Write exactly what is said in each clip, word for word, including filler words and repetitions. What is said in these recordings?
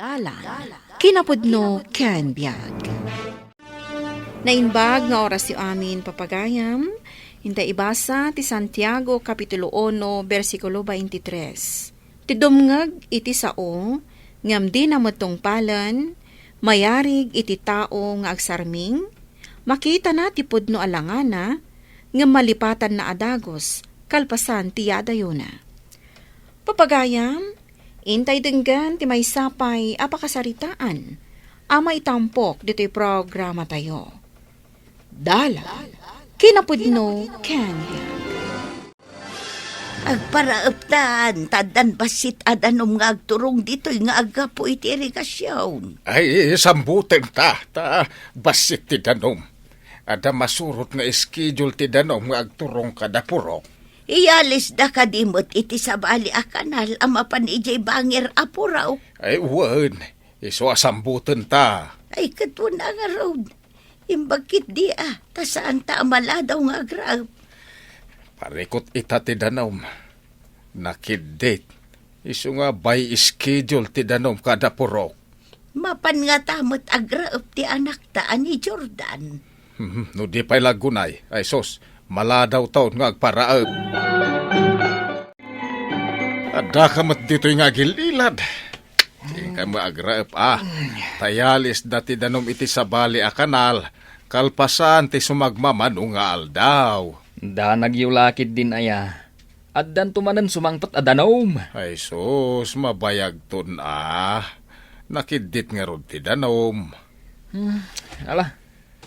Dalan, kinapudno ken biag. Naimbag nga orasyo amin, papagayam. Inta ibasa ti Santiago, Kapitulo uno, bersikulo twenty-three. Ti dumngeg iti sao, ngem dina met tungpalen, mayarig iti tao nga agsarming, makitana ti pudno a langana, ngem malipatanna a dagus, kalpasan ti yadayona. Papagayam, intay denggen ti maysa pay a pakasaritaan a maitampok ditoy programatayo. Dalan, kinapudno ken biag. Agparaeptan, ta addan bassit a danum nga agturong ditoy nga aggapu iti irigasion. Ay, sambutenta, ta bassit ti danum. Adda masurot nga schedule ti danum nga agturong kada purok. Iyalisda kadi met iti sabali a kanal a mapan idiay bangir a purok? Ay, wen. Isu a sambutenta. Ay, ket wen a ngarud. Imbag ketdi a, ta saanta a maladaw nga agraep. Parikut ita ti danum. Nakiddit. Isu nga by schedule ti danum kada purok. Mapan ngata met agraep ti anakta a ni Jordan. Mhm, no di pay la aggunay, ay sus, maladawton nga agparaep. Addaka met ditoy nga agil-ilad. Inka met agraep a. Ta iyalisda ti danum iti sabali a kanal, kalpasan ti sumagmamano nga aldaw. Danagyo la ketdin aya. Addanto manen sumangpet a danum. Ay sus, mabayagton a. Nakiddit ngarud ti danum. Hmm, ala,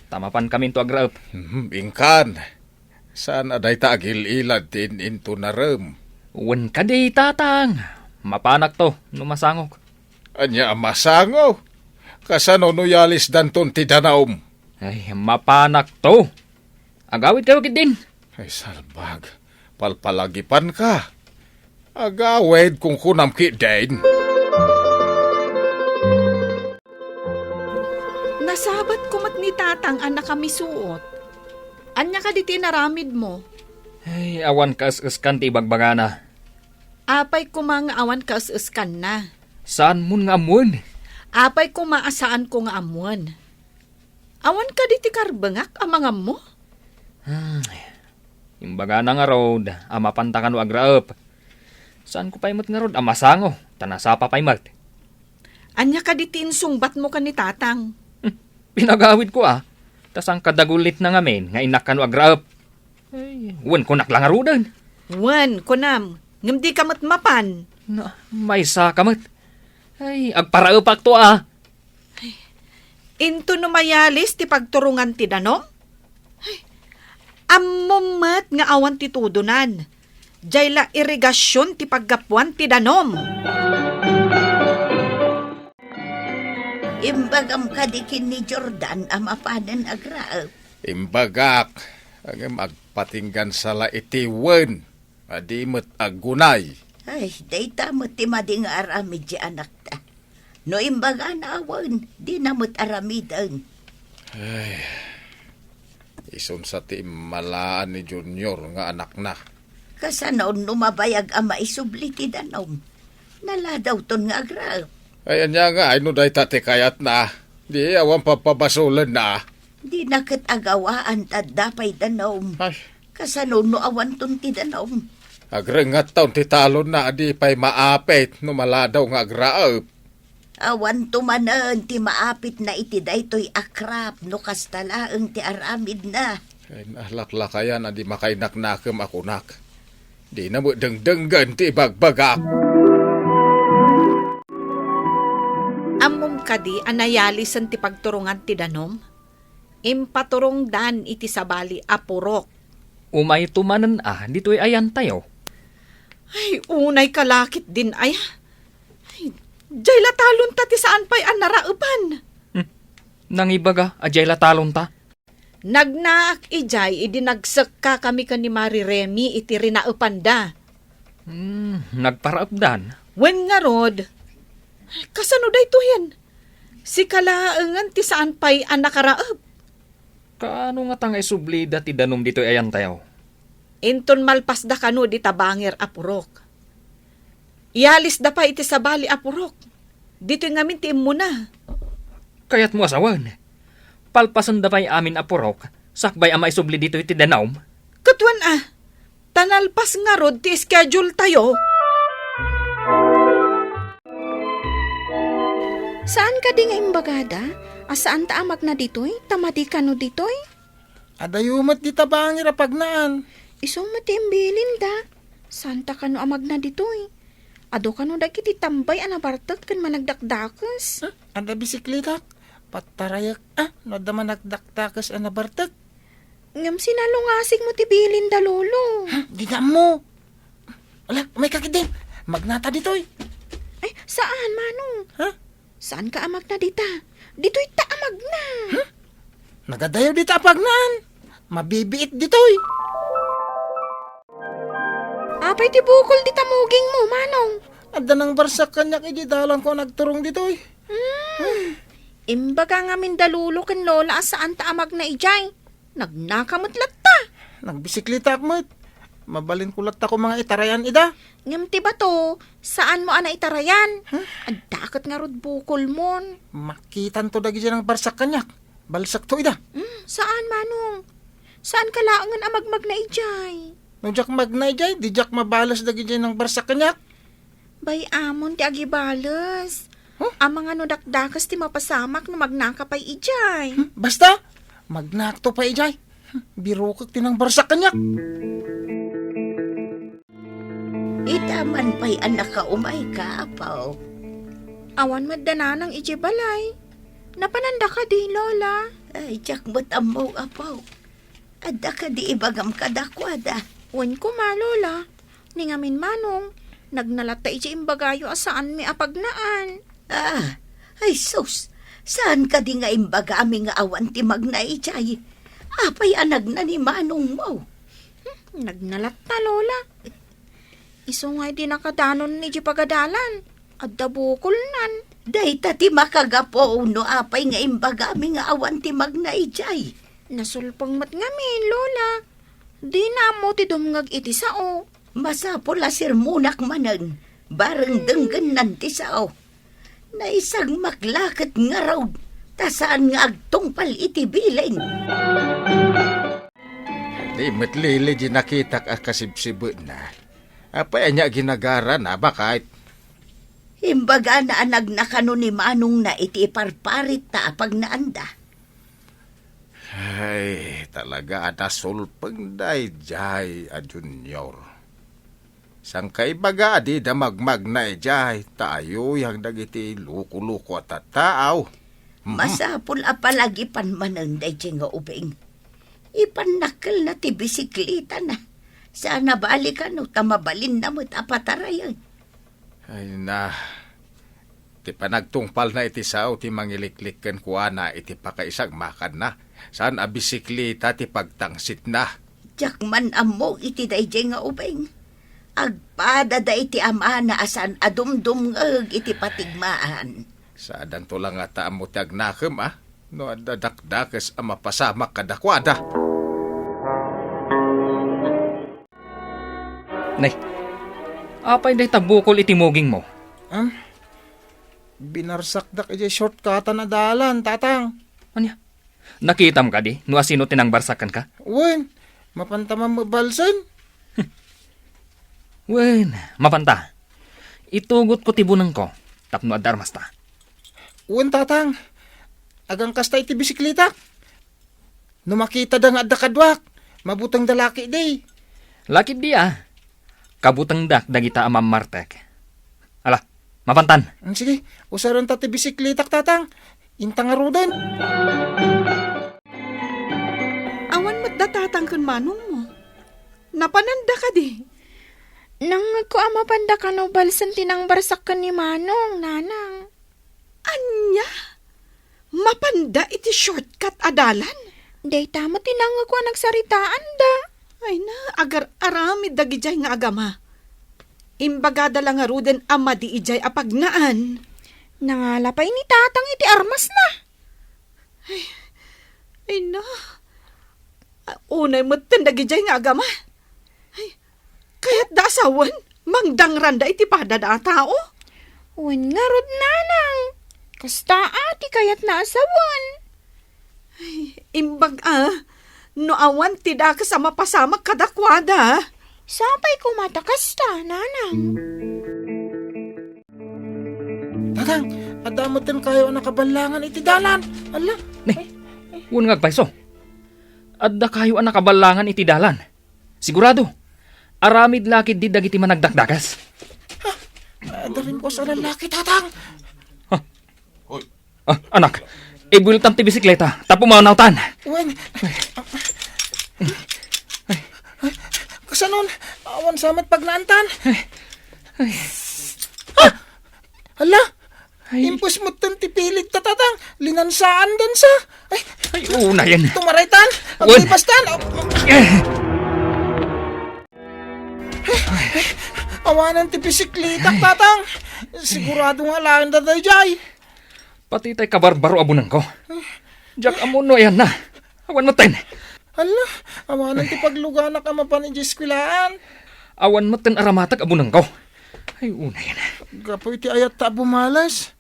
ta mapankaminto agraep. Mhm, inkan. Saan a dayta agil-ilad ti in-intunarem? Wen kadi, Tatang. Mapanakto no masangok. Ania a masango? Kasano no iyalisdanton ti danum? Ay, mapanakto. Agawidkayo ketdin. Ay, salbag. Palpalagipanka. Agawid, kunkunam ketdin. Nasabatko met ni Tatang a nakamisuot. Ania kadi ti inaramidmo? Ay, awan kaes-eskan ti ibagbagana. Apay koma nga awan kaes-eskanna? Saanmon nga ammoen. Apay koma a saanko nga ammoen? Awan kadi ti karbengak a mangammo? Hmm. Imbagana ngarud a mapanta kano agraep. Saanko pay met ngarud a masango, ta nasapa pay met. Ania kadi ti insungbatmo ken ni Tatang? Hmm, pinagawidko a, ta saan kadagulitna ngamin nga innak kano agraep. Ay, wen kunak la ngaruden. Wen, kunam, ngem dika met mapan. Na, maysaka met. Ay, agparaepakto a. Into no mayalis ti pagturongan ti danum? Ay, ammom met nga awan ti tudonan. Diay la irigasion ti paggapuan ti danum. Imbagam kadi ken ni Jordan a mapanen agraep? Imbagak, ngem agpatinggan sa la iti wen. A di met aggunay. Ay, dayta met ti madi nga aramid ti anakta. No imbagana a wen, dina met aramiden. Ay, isunsa ti immalaan ni Junior nga anakna? Kasano no mabayag a maisubli ti danum? Naladawton nga agraep. Ay, ania ngay no dayta ti kayatna? Di awan papabasolenna. Dina ket agawaan ta adda pay danum. Ay. Kasano no awanton ti danum? Agrengetton ti talonna a di pay maapit no maladaw nga agraep. Awanto manen ti maapitna iti daytoy a krap no kasta laeng ti aramidna. Ay, nalaklakayan a di makainaknakem a kunak. Dina met dengdenggen ti ibagbagak. Ammom kadi a nayalisen ti pagturongan ti danum? Impaturongdan iti sabali a purok. Umayto manen a ditoy ayantayo. Ay, unay ka la ketdin aya. Ay, diay la talonta ti saan pay a naraepan. Hmm. Nangibaga a diay la talonta? Nagnaak idiay idi nagsekkakami ken ni Mari Remi iti rinaepanda. Hmm, nagparaepdan? Wen ngarud, kasano daytoyen? Sika laengen ti saan pay a nakaraep. Kaano ngata nga isublida ti danum ditoy ayantayo? Inton malpasda kano dita bangir a purok. Iyalisda pay iti sabali a purok. Ditoy ngamin ti immuna. Kayatmo a sawen, palpasenda pay amin a purok, sakbay a maisubli ditoy ti danum? Ket wen a, ta nalpas ngarud ti schedule tayo. Saan kadi nga imbagada a saanta a magna ditoy, ta madi kano ditoy? Adayo met dita bangir a pagnaan. Isu met ti imbilinda. Saanta kano a magna ditoy? Adu kano dagiti tambay a nabartek ken managdakdakes? Hmm? Adda bisikletak. Pattarayek, ah, no adda managdakdakes a nabartek. Ngem sinalungasig mo ti bilinda, Lolo. Hmm? Dina ammo. Ala, umayka ketdi. Magnata ditoy. Ay, saan, Manong? Ha? Saanka a magna dita? Ditoyta a magna. Hmm? Nagadayo dita a pagnaan. Mabibiit ditoy. Apay ti bukol dita mugingmo, Manong? Adda nangbarsak kaniak idiay dalanko a nagturong ditoy. Hmm. Imbaga ngamin da Lolo ken Lola a saanta a magna idiay. Nagnaka met latta. Nagbisikletak met. Mabalinko latta koma nga itarayan ida. Ngem ti bato, saanmo a naitarayan? Huh? Adda ket ngarud bukolmon. Makitanto dagidiay nangbarsak kaniak. Balsekto ida. Hmm, saan, Manong. Saanka laengen a magmagna idiay. No diak magna idiay, di diak mabales dagidiay nangbarsak kaniak. Bay-amon ti agibales. Huh? Amangan no dakdakes ti mapasamak no magnaka pay idiay. Hmm, basta, magnakto pay idiay. Hmm, birokek ti nangbarsak kaniak. Ita man pay a nakaumayka, Apo. Awan met da nanang idiay balay. Napananda kadi, Lola? Ay, diak met ammo, Apo. Adda kadi ibagam kadakuada? Wen koma, Lola. Ni ngamin, Manong, nagna latta idiay imbagayo a saanmi a pagnaan. Ah, ay sus, saan kadi nga imbagami nga awan ti magna idiay? Apay a nagna ni Manongmo? Hmm, nagna latta, Lola. Isu nga idi nakadanon idiay pagadalan, adda bukolnan. Dayta ti makagapu no apay nga imbagami nga awan ti magna idiay. Nasulpeng met ngamin, Lola. Dina ammo ti dumngeg iti sao. Masapul a sermonak manen, bareng denggennan ti sao. Naisagmak la ket ngarud, ta saan nga agtungpal iti bilin. Di met Lili di nakitak a kasibsibetna. Apay ania ginagarana, baket? Imbagana a nagna kano ni manongna iti iparparit ta a pagnaanda. Ay, talaga a nasulpeng daydiay a Junior. Saan ka ibaga a dida magmagna idiay, ta ayuyang dagiti luko-luko a tattaaw. Mhm. Masapul a palagipan manen daydiay nga ubing. Ipannakkelna ti bisiklitana. Saan a balikan no ta mabalinna met a patarayen. Ay na, ti panagtungpalna iti sao ti mangiliklik kenkuana iti pakaisagmakanna. Saan a bisiklita ti pagtangsitna. Diak man ammo iti daydiay nga ubing. Agpadada iti amana a saan a dumdumngeg iti patigmaan. Saadanto la ngata ammo ti agnakem, a? No adda dakdakes a mapasamak kadakuada. Nay, apay dayta bukol iti mugingmo? Am, binarsakdak idiay shortcutan a dalan, Tatang. Ania? Nakitam kadi no asino ti nangbarsak kenka? Wen, mapanta man mabalsen. Wen, mapanta. Itugotko ti bunengko tapno adda armasta. Wen, Tatang. Agangkasta iti bisiklitak. No makitada nga adda kaduak, mabutengda lakidi. Lakidi, a. Kabutengdak dagita a mammartek. Ala, mapantan. Mm, sige, usarenta ti bisiklitak, Tatang. Inta ngaruden. Awan met da Tatang ken manongmo. Napananda kadi? Nangngegko a mapanda kano balsen ti nangbarsak ken ni Manong, Nanang. Ania? Mapanda iti shortcut a dalan? Dayta met ti nangngegko a nagsaritaanda. Ay na, agar-aramid dagidiay nga agama. Imbagada la ngaruden a madi idiay a pagnaan. Nangala pay ni Tatang iti armasna. Ay, ay na. A, unay metten dagidiay nga agama. Ay, kayatda a sawen, mangdangranda iti padada a tao? Wen ngarud, nanang. Kasta a ti kayatna a sawen. Ay, imbag a, no awan ti dakes a mapasamak kadakuada. Sapay koma ta kasta, nanang. Tatang, adda metten kayo a nakaballangan iti dalan. Ala. Ne, wen nga agpayso. Adda kayo a nakaballangan iti dalan. Sigurado. Aramid la ketdi dagiti managdakdakes. Adda rimpuas a lalaki, Tatang. Ah, anak, ibueltam ti bisikleta, ta pumanawtan. Wen. Kasanon, awan sa met pagnaantan. Ay. Ah! Hala! Ay. Impus metten ti pilid ta, Tatang. Linansaan dansa. Ay. Ay, unayen. Tumaraytan. Wen. Agbibastan. Eh. Awanen ti bisikleta, Tatang. Sigurado nga alaen da daydiay. Pati tay kabarbaro a bunengko. Diak ammo no ayanna. Awan metten. Hala, awanen ti pagluganak a mapan idiay eskuelaan. Awan metten aramatek a bunengko. Ay, unayen. Gapu iti ayatta a bumales.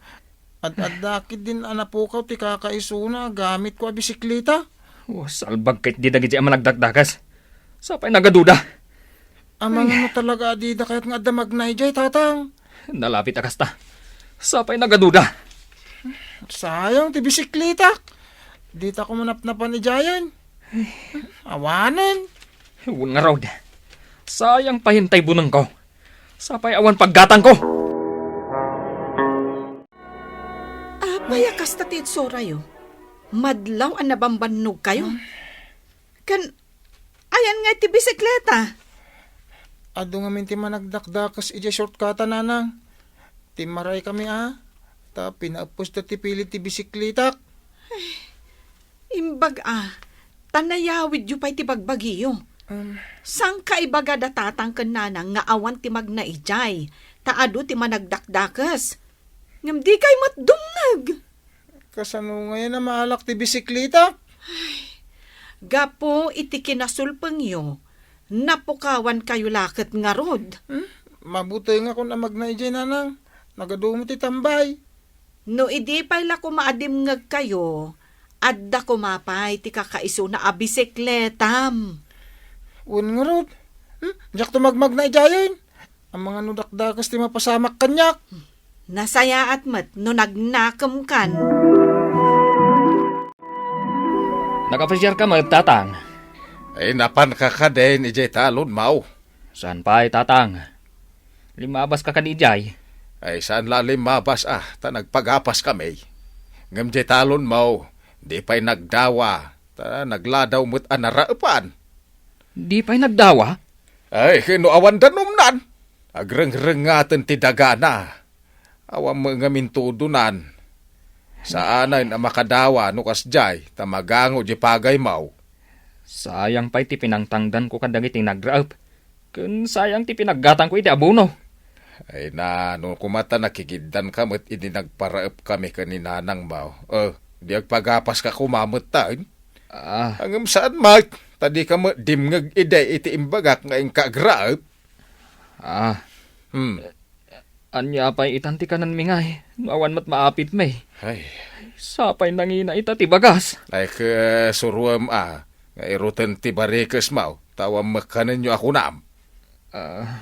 Ad-adda ketdin a napukaw ti kakaisuna a gamitko a bisikleta. Oh, salbag ketdi dagiti a managdakdakes. Sapay nagaduda. Amangan no talaga a dida kayat nga adda magna idiay, Tatang. Nalapit a kasta. Sapay nagaduda. Sayang ti bisikletak. Dita ko manapnapan idiayen. Awanen. Wen ngarud. Sayang pay tay bunengko. Sapay awan paggatangko. Apay a kasta ti itsorayo? Madlaw a nabambannogkayo. Ken ayan nga iti bisikleta? Adu ngamin ti managdakdakes idiay shortcut-a, nanang. Timmaraykami a, ta pinaeppusta ti pilid ti bisikletak. Imbag a, ta nayawidyo pay ti bagbagiyo. Um. Saan ka ibaga da tatang ken nanang nga awan ti magna idiay, ta adu ti managdakdakes? Ngem dikay met dumngeg. Kasano ngayen a maalak ti bisikleta? Gapu iti kinasulpengyo, napukawankayo la ket ngarud. Hmm? Mabutengakon a magna idiay, nanang. Nagadumo ti tambay. No idi pay la koma a dimngegkayo, adda koma pay ti kakaisuna a bisikletam. Wen ngarud. Hmm? Diakto magmagna idiayen. Amangan no dakdakes ti mapasamak kaniak. Nasayaat met no nagnakemkan. Nakapresiarka met, Tatang? Ay, napanka kadin idiay talonmo? Saan pay, Tatang. Limmabaska kadi idiay? Ay, saan la limmabas a, ta nagpagapaskami. Ngem diay talonmo, di pay nagdawa, ta nagladaw met a naraepan. Di pay nagdawa? Ay, ken no awan danumnan, agrengrengaten ti dagana. Awan met ngamin tudonan. Saanen a makadawa no kasdiay, ta magango diay pagaymo. Sayang pay ti pinangtangdanko kadagiti nagraep, ken sayang ti pinaggatangko iti abono. Ay na, no koma ta nakikiddanka met idi nagparaepkami ken ni nanangmo, eh, di agpagapaska koma metten? Ah. Ngem saan met, ta dika met dimngeg idi iti imbagak nga inka agraep. Ah. Hmm. Ania pay itan ti kanenmi ngay, no awan met maapitmi? Ay. Sapay nangina ita ti bagas. Ay, ke, suroem a, nga iruten ti barikesmo, ta awan met kanenyo a kunam. Ah,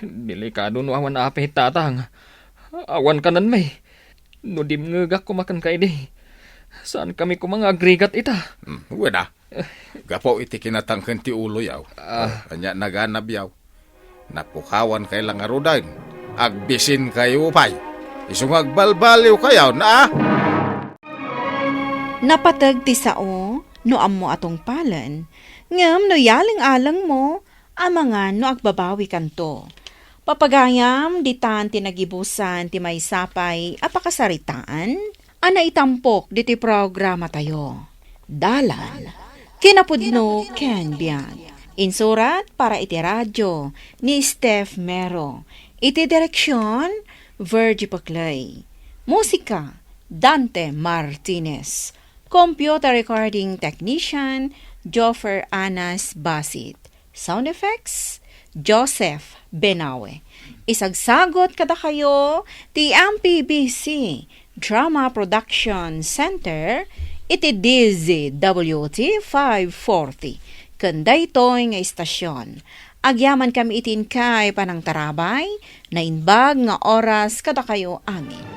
delikado no awan apit, Tatang. Awan kanenmi. No dimngegak koma kenka idi, saankami koma nga agrigat ita. Hmm, wen a. Gapu iti kinatangken ti uloyo. Ah. Ania naganabyo? Napukawannakayo la ngaruden. Agbisinkayo pay. Isu nga agbalbaliwkayo, na? Napateg ti sao no ammo a tungpalen, ngem no yaleng-alengmo, amangan no agbabawikanto. Papagayam, ditan ti nagibusan ti maysa pay a pakasaritaan a naitampok ditoy programatayo. Dalan, kinapudno ken biag. Insurat para iti radio ni Steph Mero. Iti direksion, Virgie Paclay. Musika, Dante Martinez. Computer recording technician, Joffer Anas Basit. Sound effects, Joseph Benawe. Isagsagot kadakayo ti M P B C Drama Production Center iti D Z W T five forty ken daytoy nga istasyon. Agyaman kami iti inkay panangtarabay, naimbag nga oras kadakayo amin.